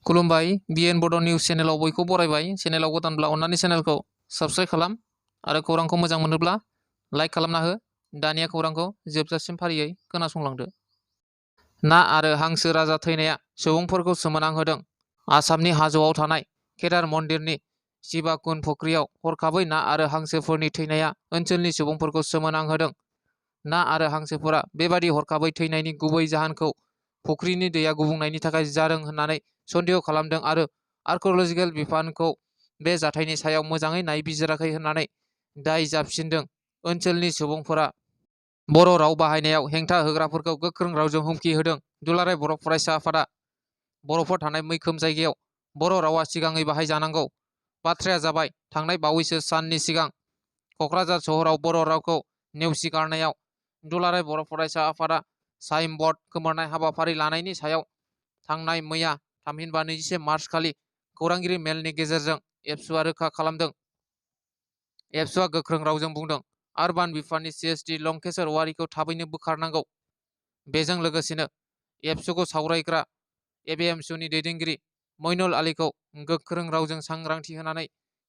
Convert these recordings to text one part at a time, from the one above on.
खुलुमबाय बिएन बड' निउस चेनेलाव बयखौ बरायबाय। चेनेलाव गोदानब्ला अन्नानै चेनेलखौ साबस्क्राइब खालाम आरो खौरांखौ मोजां मोनोब्ला लाइक खालामना हो। दानिया खौरांखौ जोबजासिम फारियै खोनासंलांदो। ना आरो हांसो राजा थैनाया सुबुंफोरखौ सोमोनांहोदों। आसामनि हाजोआव थानाय केदार मन्दिरनि शिबाकुन फुख्रियाव हरखाबै ना आरो हांसोफोरनि थैनाया ओनसोलनि सुबुंफोरखौ सोमोनांहोदों। ना आरो हांसोफोरा बेबादि हरखाबै थैनायनि गुबै जाहोनखौ फुख्रिनि दैया गुबुंनायनि थाखाय जादों होननानै सन्देह खालामदों आरो आर्किअलजिकेल बिफानखौ बे जाथायनि सायाव मोजाङै नायबिजिराखै होननानै दाय जाबसिनदों। ओनसोलनि सुबुंफोरा बर' राव बाहायनायाव हेंथा होग्राफोरखौ गोख्रों रावजों हुमखि होदों। दुलाराय बर' फरायसा आफादा बर'फोर थानाय मैखोम जायगायाव बर' रावा सिगाङै बाहायजानांगौ। बाथ्राया जाबाय, थांनाय बावैसो साननि सिगां क'क्राझार सहराव बर' रावखौ नेवसिगारनायाव दुलाराय बर' फरायसा आफादा साइन बर्ड खोमोरनाय हाबाफारि लानायनि सायाव थांनाय मैया थामहिनबा 21 मार्च खालि खौरांगिरि मेलनि गेजेरजों एबसुआ रोखा खालामदों। एबसुआ गोख्रों रावजों बुंदों, आरबान बिफाननि CSD लंकेश्वर औवारिखौ थाबैनो बोखारनांगौ। बेजों लोगोसेनो एबसुखौ सावरायग्रा एबिएमसुनि दैदेनगिरि मइनुल आलीखौ गोख्रों रावजों सांग्रांथि होनानै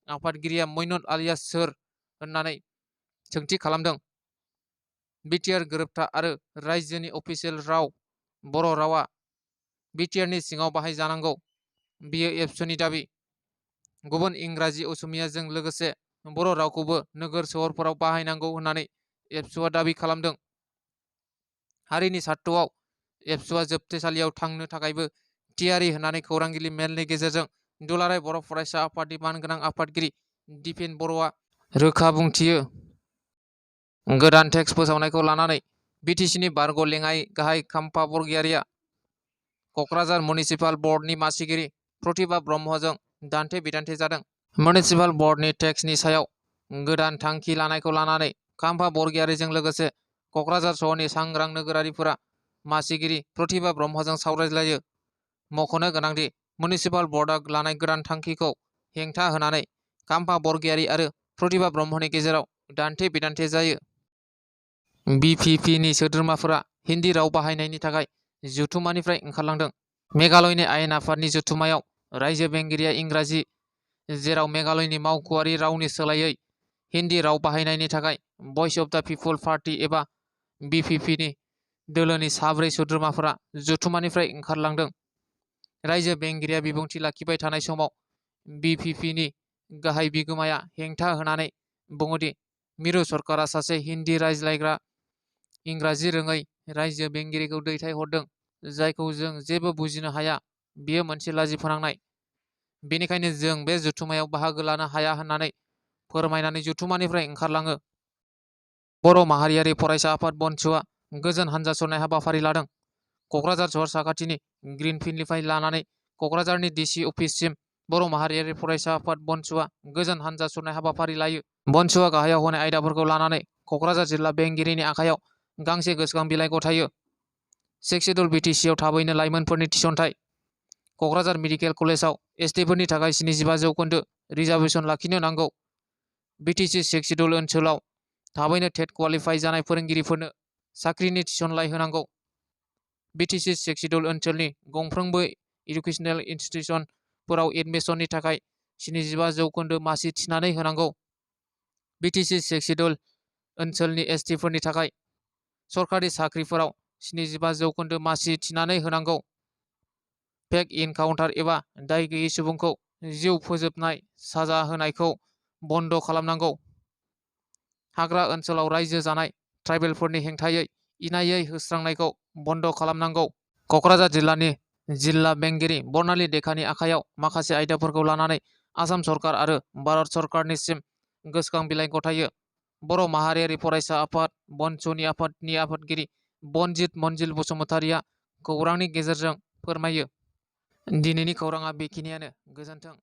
आफादगिरिया मइनुल आलीया सोर होननानै सोंथि खालामदों। बिटिआर गोरोबथा आरो रायजोनि अफिसियेल राव बर' रावा बिटिआरनि सिङाव बाहायजानांगौ, बियो एबसुनि दाबि। गुबुन इंराजि असमियाजों लोगोसे बर' रावखौबो नोगोर सोहोरफोराव बाहायनांगौ होननानै एबसुआ दाबि खालामदों। हारिनि सार्थआव एबसुआ जोबथेसालियाव थांनो थाखायबो थियारि होननानै खौरांगिरि मेलनि गेजेरजों दुलाराय बर' फरायसा आफादनि मानगोनां आफादगिरि दिपेन बर'आ रोखा बुंथियो। गोदान टेक्स फोसावनायखौ लानानै बिटिसिनि बारग' लेङाइ गाहाय खाम्फा बरगयारिया क'क्राझार मिउनिसिपाल बर्डनि मासिगिरि प्रतिभा ब्रह्मजों दान्थे बिदान्थे जादों। मिउनिसिपाल बर्डनि टेक्सनि सायाव गोदान थांखि लानायखौ लानानै खाम्फा बरगयारिजों लोगोसे क'क्राझार सहरनि सांग्रां नोगोरारिफोरा मासिगिरि प्रतिभा ब्रह्मजों सावरायज्लायो। मख'नो गोनांदि मिउनिसिपाल बर्डआ लानाय गोदान थांखिखौ हेंथा होनानै खाम्फा बरगयारि आरो प्रतिभा ब्रह्मनि गेजेराव दान्थे बिदान्थे जायो। बिपिपिनि सोद्रोमाफोरा हिन्दी राव बाहायनायनि थाखाय जथुम्मानिफ्राय ओंखारलांदों। मेघालयनि आयेन आफादनि जथुम्मायाव रायजो बेंगिरिया इंराजि, जेराव मेघालयनि मावख'आरि रावनि सोलायै हिन्दी राव बाहायनायनि थाखाय भइस अफ द पिपल पार्टी एबा बिपिपिनि दोलोनि 4 सोद्रोमाफोरा जथुम्मानिफ्राय ओंखारलांदों। रायजो बेंगिरिया बिबुंथि लाखिबाय थानाय समाव बिपिपिनि गाहाय बिगोमाया हेंथा होनानै बुङोदि मिरु सरकारा सासे हिन्दी रायज्लायग्रा इंराजि रोङै रायजो बेंगिरिखौ दैथायहरदों, जायखौ जों जेबो बुजिनो हाया। बेयो मोनसे लाजिफोनांनाय। बेनिखायनो जों बे जथुम्मायाव बाहागो लानो हाया होननानै फोरमायनानै जथुम्मानिफ्राय ओंखारलाङो। बर' माहारियारि फरायसा आफाद बनसुआ गोजोन हानजा सरनाय हाबाफारि लादों। क'क्राझार सहर साखाथिनि ग्रिनफिल्डनिफ्राय लानानै क'क्राझारनि डिसि अफिससिम बर' माहारियारि फरायसा आफाद बनसुआ गोजोन हानजा सरनाय हाबाफारि लायो। बनसुआ गाहायाव होनाय आयदाफोरखौ लानानै क'क्राझार जिल्ला बेंगिरिनि आखायाव गांसे गोसोखां बिलाइ गथायो। सेक्सिडुल बिटिसिआव थाबैनो लाइमोनफोरनि थिसनथाइ। क'क्राझार मेडिकेल कलेजाव एसटिफोरनि थाखाय 75% रिजार्भेसन लाखिनो नांगौ। बिटिसि सेक्सिडुल ओनसोलाव थाबैनो टेट क्वालिफाइ जानाय फोरोंगिरिफोरनो साख्रिनि थिसनथाइ होनांगौ। बिटिसि सेक्सिडुल ओनसोलनि गंफ्रोमबो इडुकेसनेल इनस्टिट्युसनफोराव एडमिसननि थाखाय 75% मासि थिनानै होनांगौ। बिटिसि सेक्सिडुल ओनसोलनि एसटिफोरनि थाखाय सरकारि साख्रिफोराव 75% मासि थिनानै होनांगौ। फेक इनकाउन्टार एबा दाय गैयै सुबुंखौ जिउ फोजोबनाय साजा होनायखौ बन्द' खालामनांगौ। हाग्रा ओनसोलाव रायजो जानाय ट्राइबेलफोरनि हेंथायै इनायै होस्रांनायखौ बन्द' खालामनांगौ। क'क्राझार जिल्लानि जिल्ला बेंगिरि बर्नाली डेकानि आखायाव माखासे आयदाफोरखौ लानानै आसाम सरकार आरो भारत सरकारनिसिम गोसोखां बिलाइ गथायो। बर' माहारियारि फरायसा आफाद बनसुनि आफादनि आफादगिरि बनजित मन्जिल बसुमतारिया खौरांनि गेजेरजों फोरमायो। दिनैनि खौराङा बेखिनियानो। गोजोन्थों।